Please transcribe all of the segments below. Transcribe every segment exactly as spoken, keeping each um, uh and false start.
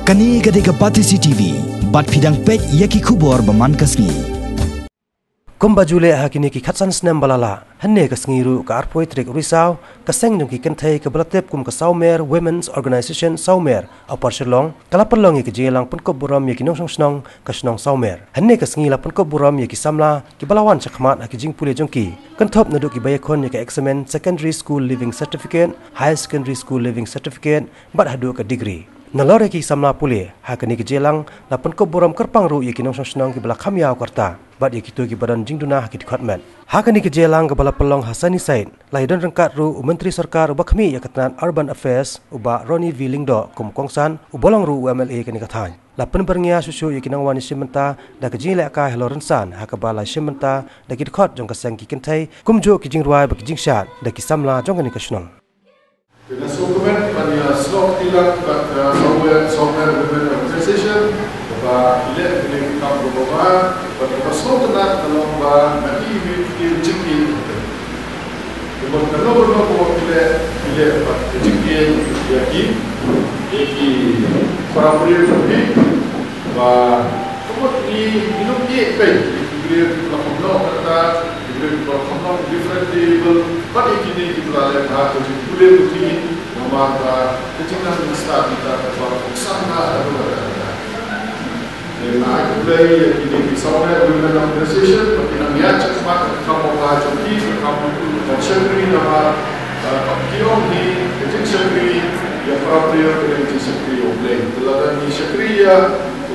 Kane ka dei ka Batesi T V, bad phi dang peit ïa ki khubor ba man ka sngi. Kumba ju leh ha kine ki khatsan snem ba la lah, hynne ka sngi ruh ka arphew tarik Risaw, ka seng jong ki kynthei kaba la tip kum ka Sawmer Women's Organisation Sawmer, Upper Shillong, ka la pynlong ïa ka jingïalang pynkup burom ïa ki nongshong shnong ka shnong Sawmer. Hynne ka sngi la pynkup burom ïa ki samla kiba la wan shakhmat ha ki jingpule jong ki, kynthup naduh kiba ïakhun ïa ka eksamin Secondary School Leaving Certificate, Higher Secondary School Leaving Certificate, bad haduh ka degree. Nalor ïa ki samla pule, ha kane ka jingïalang la pynkup burom kyrpang ruh ïa ki nongshong shnong kiba la kham ïaw ka rta, bad ïa kito kiba don jingduna ha ki dkhot met. Ha kane ka jingïalang kaba la pynlong ha Sunnyside, la ïadon ryngkat ruh u Myntri Sorkar uba khmih ïa ka tnat Urban Affairs, u Bah Ronnie V Lyngdoh, kum u kongsan, uba long ruh u M L A kane ka thaiñ. La pynbyrngia shuh shuh ïa ki nongwan ïashim bynta da ka jingïalehkai halor rynsan, ha kaba la ïashim bynta da ki dkhot jong ka seng ki kynthei, kumjuh ki jingrwai bad ki jingshad da ki samla jong kane ka shnong. Te nga sngewkmen ban ïa snoh kti lang bad, eh, Sawmer, Sawmer Women Organization, kaba ki leh kane ka kam kaba bha, bad kaba sngewtynnat ka long ba nga ïohi ïa ki jingkit. Te bad kano kano kaba ki leh, ki leh bad ka jingkit ïa ki, ïa ki para briew jong ki, ba ka mut ngi, ngi ïohi peit ïa ki briew kiba la kham noh kata, ki briew kiba la kham noh differently able, bad ïa kine kiba la leh bha ka jingpule ka jingkit, namar ba ka jingnang mynstad mynta kaba kongsan bha haduh katta katta. Te nga ai khublei ïa kine ki Sawmer Women Organization ba ki nang ïaid shakhmat ha ka kam kaba bha jong ki, ka kam ban shakri namar, eh, ba ki ong hi ka jingshakri ïa para briew ka dei ka jingshakri ïa U Blei. Te lada ngi shakri ïa,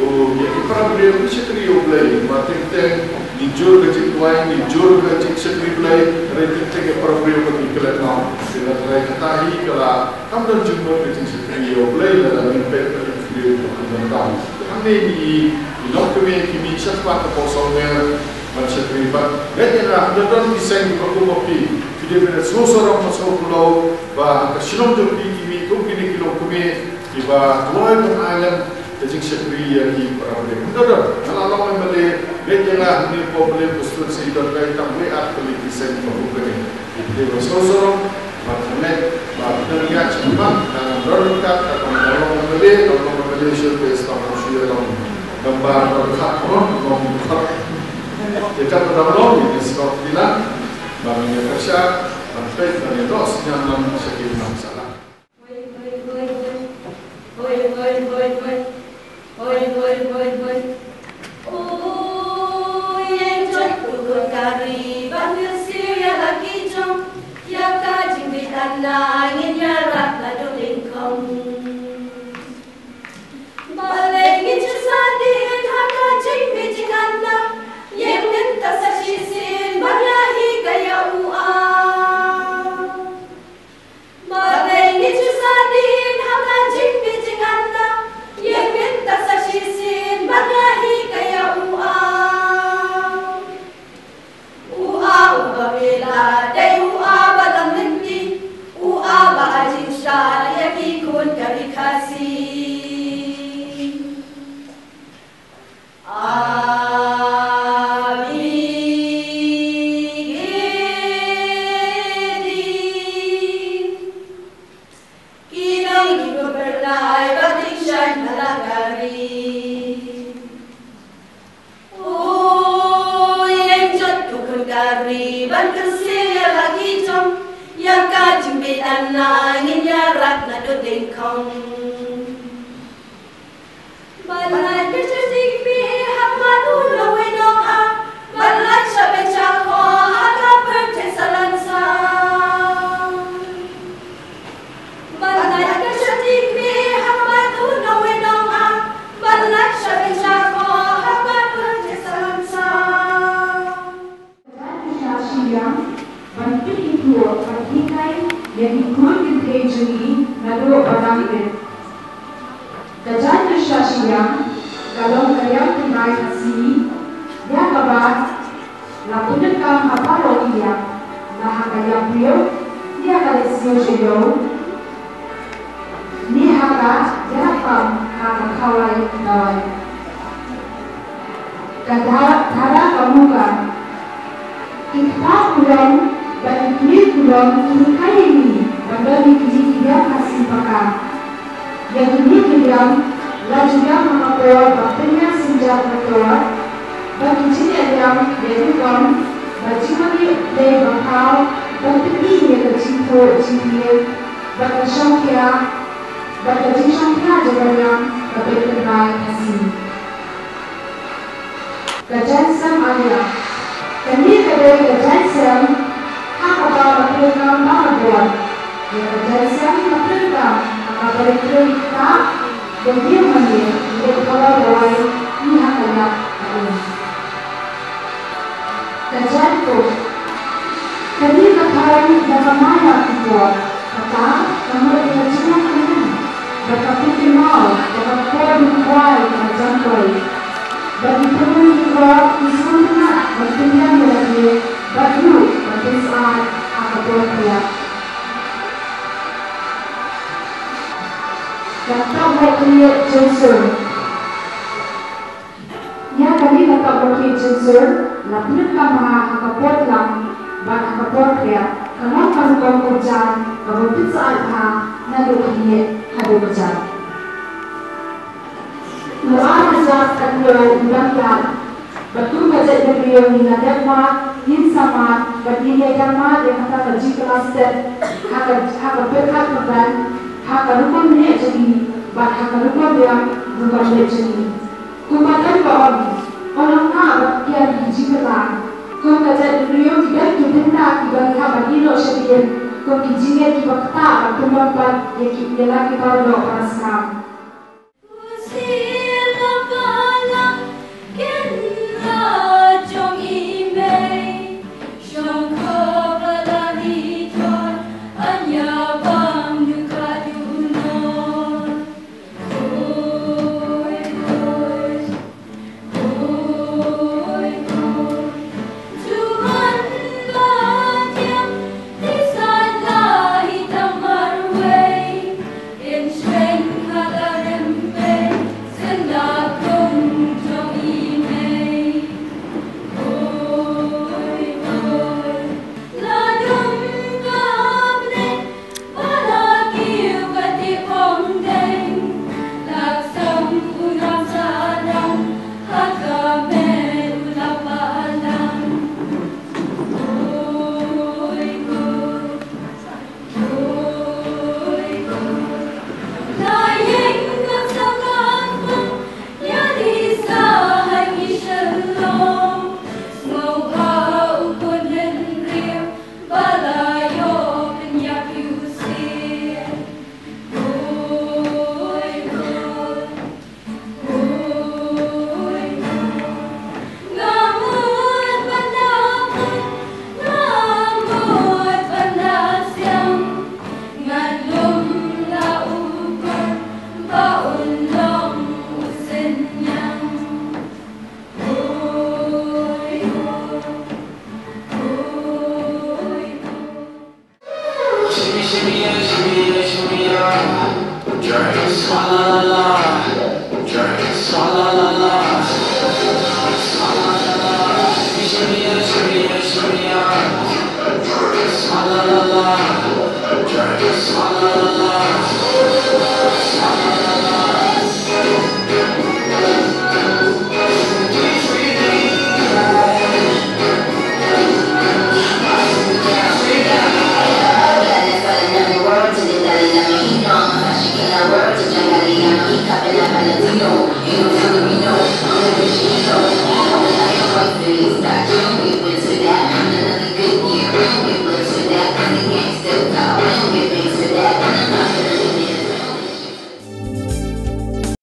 oh, ïa ki para briew ngi shakri ïa U Blei. Ba teng teng ngi jur ka jingduwai, ngi jur ka jingshakri Blei, hynrei teng teng ïa para briew ba ngi klet noh. Te lada kata hi ka la kam don jingmut ka jingshakri ïa U Blei lada ngim peit ka jingshakri ïa U Blei. Hangne ngi, ngi longkmie ki mih shakhmat hapoh Sawmer ban shakri bad. Ngeit ïa nga, hynda don ki seng kiba kum ma phi, phi dei ban sngewsarong, sngewphyllaw ba ha ka shnong jong phi ki mih kum kine ki longkmie kiba kloi ban ai lem ka jingshakri ïa ki para briew. Hynda don, nga la long M L A, ngeit ïa nga hangne hapoh Mylliem constituency don kai tang wei ar tylli ki seng kiba kum kane. Te ba sngewsarong, ba kane, ba kane ïa shakhmat, ka don ryngkat, ka don long M L A, don long M L A shuh te stop shuh ïa long. Gambar don khat, don long khat. Te ka don long, ïa sngewbha kti lang, ba ngin ïa pyrshah, ban peit, ban ïa doh synñiang lang sha ki nongsahlap. Hoi, hoi, hoi, hoi. Hoi, hoi, hoi, hoi. Hoi, hoi, hoi, hoi. Oi, ïeng jot ko khun ka ri, ban kyrsiew ïa la ki jong, ïa ka jingbit ana ngin ïarap naduh nyngkong. Balei ngin shu sah dien ha ka jingbit jingana, ïeng mynta sa shisien ban ïahikai ïa u A. Balei ngin shu sah dien ha ka jingbit jingana, ïeng mynta sa shisien ban ïahikai ïa u A. U A uba bela dei u A ba lam lynti, u A ba ai jingshad ïa ki khun ka ri Khasi. A, B, C, D. Ki long ki khun byrnai ba tyngshaiñ ha la ka ri. Oi, ïeng jot ko khun ka ri, ban kyrsiew ïa la ki jong, ïa ka jingbit ana ngin ïarap naduh nyngkong. Ban lait ka jingmih ha khmat u nongwei nongah, ban lait sha bynta kong ha ka pyrthei salonsar. Ban lait ka jingmih ha khmat u nongwei nongah, ban lait sha bynta kong ha ka pyrthei salonsar. Ka jaiñ ka shah shiliang ban pynithuh ban hikai ïa ki khun kynthei jong ngi naduh ba dang rit. Ka jaiñ ka shah shiliang ka long ka liang tynrai Khasi ïa kaba la pyndonkam ha baroh ki liang, la ha ka liang briew, ïa ka lehsniew sha ïew, ne ha ka ïarap pam ha ka khawai dawai. Ka dha-, dhara ka muka. Ki kpa kulom bad ki kmie kulom ki hikai ïa ngi ban don ïa kine ki liang Khasi paka. Ïa kine ki liang La ju ïam ha ka por ba pynïaid synjat motor, bad ki jingïaid ïam ïaid rukom, bad jingmane Blei ba khaw, bad peit ïa ka jingthoh jingtieng, bad ka shongkhia, bad ka jingshongkhia jong ka ïam ka beit kynrai ha sngi. Ka jaiñsem ar liang. Kane ka dei ka jaiñsem ha kaba la pyndonkam ba la bor. Ïa ka jaiñsem la pyndonkam ha kaba la pyndonkam da ïing mane, ïa ka la roi ïa ha ka ïap ka um. Ka jaiñkup. Kane ka thaiñ da ka maiap ki por. Kata ka mut ka jinglong ka ïing, bad ka pynkymaw ba ka por dang kwai ka jam kwai. Bad ki pynlong ki por ki sngewtynnat ban pynïam ïa lade, bad ruh ban pynsyaid ha ka por khriat. Ka tap lok khlieh jong sur. Ïa kane ka tap lok khlieh jong sur la pyndonkam bha ha ka por tlang bad ha ka por khriat, ka long ka rukom kyrjan kaba pynsyaid bha naduh khlieh haduh kjat. U ar hajar khathynñiew u dang ïaid, bad kum ka jaitbynriew ngi la dep mad, ngin sa mad, bad ngin ïai dang mad ïa kata ka jingkylla stet ha ka, ha ka pyrkhat pyrban, ha ka rukom neh jong ngi, bad ha ka rukom ïam rukom leit jong ngi. Kumba don ba ong, ong ong nga bad kian ki jingkylla. Kum ka jaitbynriew ngi don ki bynta kiba ngi hap ban ïehnoh shadien, kum ki jingngeit kiba ktah ban pynlong pat ïa ki, ïa la ki baroh para skam.